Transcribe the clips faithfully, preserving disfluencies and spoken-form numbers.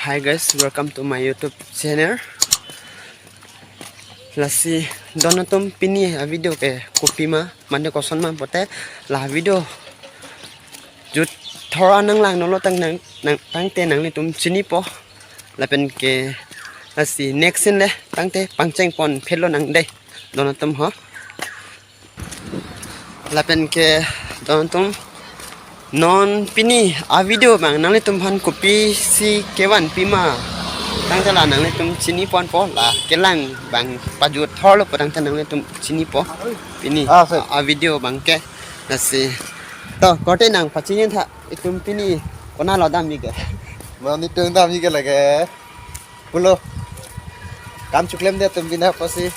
Hi guys, welcome to my YouTube channel. Lasi don atum, pini a video ke kopima mane kosonma pulote, la video jut thora nanglangnon lo tang nang, nang tangte nanglitum chinipo. Lapen ke lasi next scene le tangte pangcheng pon phelo nang dei don atum ho. Lapen ke don atum, non pini a video abang nanglitum aphan kopisi kevan pima tangte la nanglitum chini ponpo, la kelang abang pajut thorlo pu tangte nanglitum chinipo. Pini Ah, sir. a video abang ke lasi. To, korte nangpachini tha, itum pini konatlo damji ke? Mane itum damji ke lake pulo. Kam choklemde atum bina apotsi.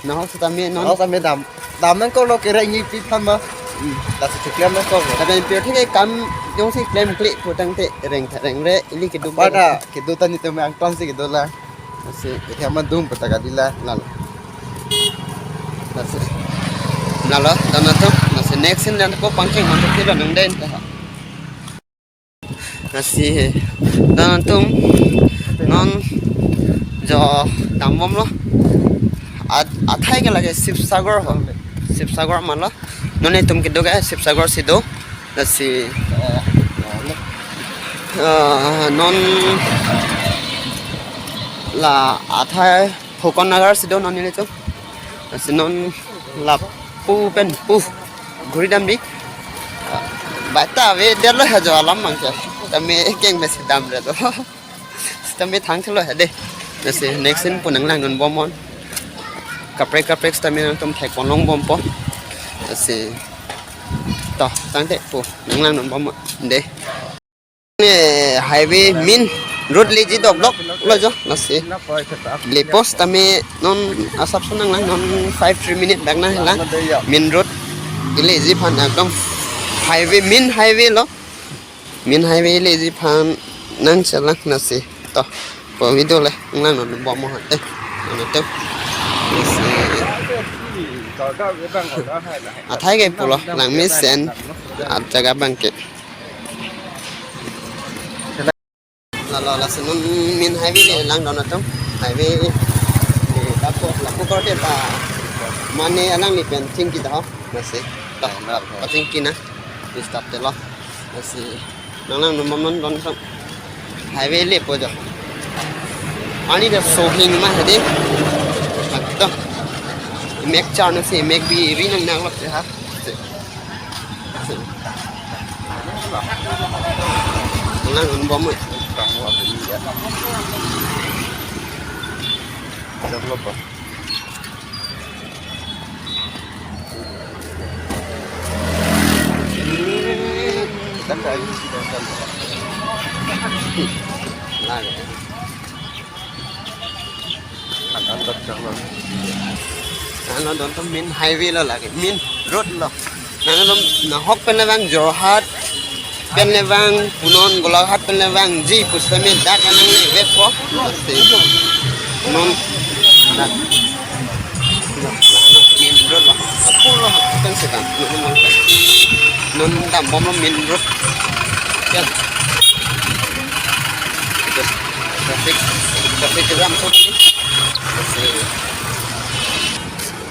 Nahok sitame non. Nahok sitame dam. Dam nangkoklo, kereng-i pi aphan ma. Hmm. Lasi choklem nangkoklo. Lapen pirthe ke kam jongsi klemkle pu tangte reng tha rengre ili keduk. Pada kedo ta nitum angtonsi kedo la. Lasi. Ike ama dum pata kadila. Lalo. Lasi. Lalo, don atum. Lasi next scene dan ko pangcheng mantu kilo nang den ta. Lasi don atum, non jo dambomlo. At-, athai ke lake Sibsagar ho. Sibsagar malo. Non itum kedo ke Sibsagar si do. Lasi, eh, non la athai Phokon Nagar si do non nelitum. Lasi non lapu pen pu ghuri damji. Baita avedetlo ha jo alam abang ke. Tame keng mesi damre do. Tame thangthelo ha dei. Lasi next scene pu nanglangdunbomnon. Kaprek kaprek tame nangtum thek ponlongbompo. Lasi to tangte pu nanglangdunbomnon dei. Ne highway main road leji dokdok lo jo, lasi. Lapu sitame non asap so nanglang, non five three minute dak nanglang. Main road ileji aphan ekdom highway, main highway lo. Main highway ileji aphan nangchelang, lasi. To, pu video le nanglangdunbomnon. Eh, ano to. Lasi. Athai ke pulo, langmesen ajaga abang ke. Lalo, lasi non main highway le lang don atum. Highway le lapu, lapu korte ta mane alangli pen chingki ta ho. Lasi. To, pachingki nang. Disturb te lo. Lasi nanglangdunbomnon don atum. Highway lepo jo. Ani ta sohing ma ha dei. Ekdom. Mek charno si, mek bi ri nang nang lok se ha. Nanglangdunbom. Lagi. Ano don atum, main highway lo lake, main road lo. Nangtum nahok pen le vang Jorhat, pen le vang punon Golaghat pen le vangji pusitame dak anang le vepo. Punon dak. Main road lo. Apo lo pen sedang. Non dambomlo main road. Ya. Traffic, traffic jam so.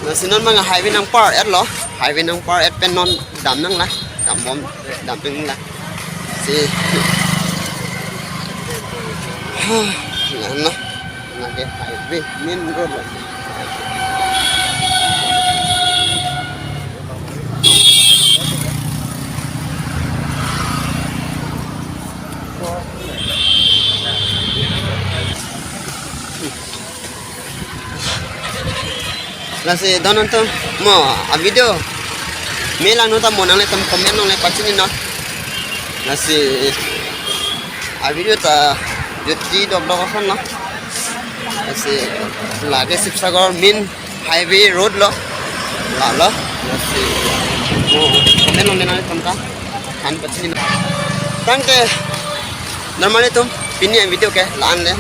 Lasi non abang highway nangpar-etlo, highway nangpar-et pen non dam nanglang, dambom, dam nanglang. Si. Lalo, lake highway, main road lo. Lasi don atum, mo a video me langnon ta mo nanglitum comment along le pachininon. Lasi a video ta jutji dokdok ason lo. Lasi lake Sibsagar main highway road lo. Lalo. Lasi mo comment along le nanglitum ta than pachininon. Tangte, nanglitum, pini a video ke la-an le,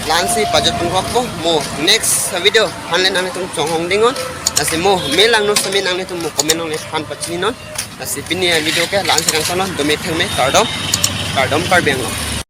la-ansi pajut pon kokpo, mo next video aphan le nanglitum chonghong dingnon. Lasi mo me langnon sitame nanglitum mo comment along le than pachininon. Lasi pini a video ke la-ansi kangsonlo, dome thengme, kardom, kardom Karbi Anglong.